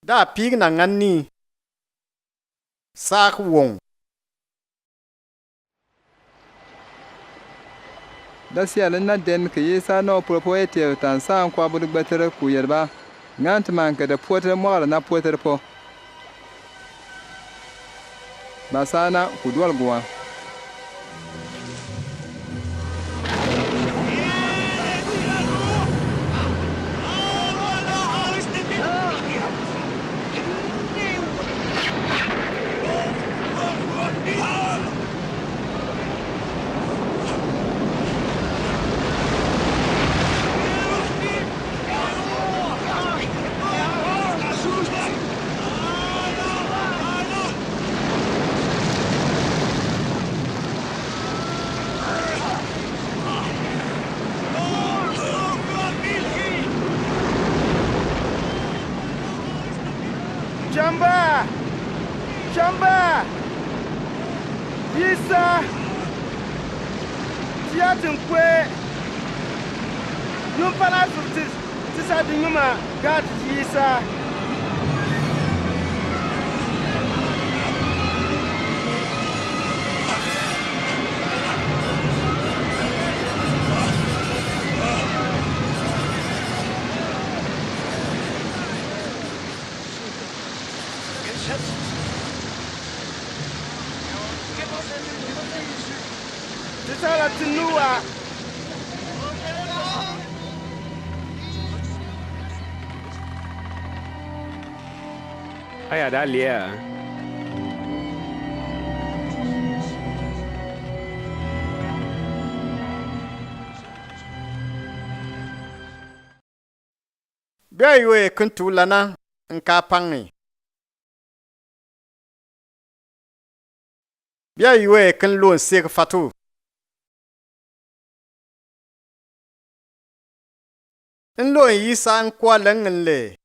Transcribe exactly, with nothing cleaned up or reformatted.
Da pig na ngan ni. Sak wong. Da sia lin na den ke Isa no purpo ete tan sa kwa bu gbetɛr ku yerba. Ngan tman ke da poter mwar na poter po. Ba sa na ku dwal gwa. Kyamba! Kyamba! Isa! Tia tinkwe! Nyumpala zurtis! Tisa di nyuma, God Isa. Tisa la tinuwa. Aya da lia. Bia yue kǝntu lana nka pangi. Bia yue kǝn lon sek fatu. Nlon Isa nkwa lǝngǝn le.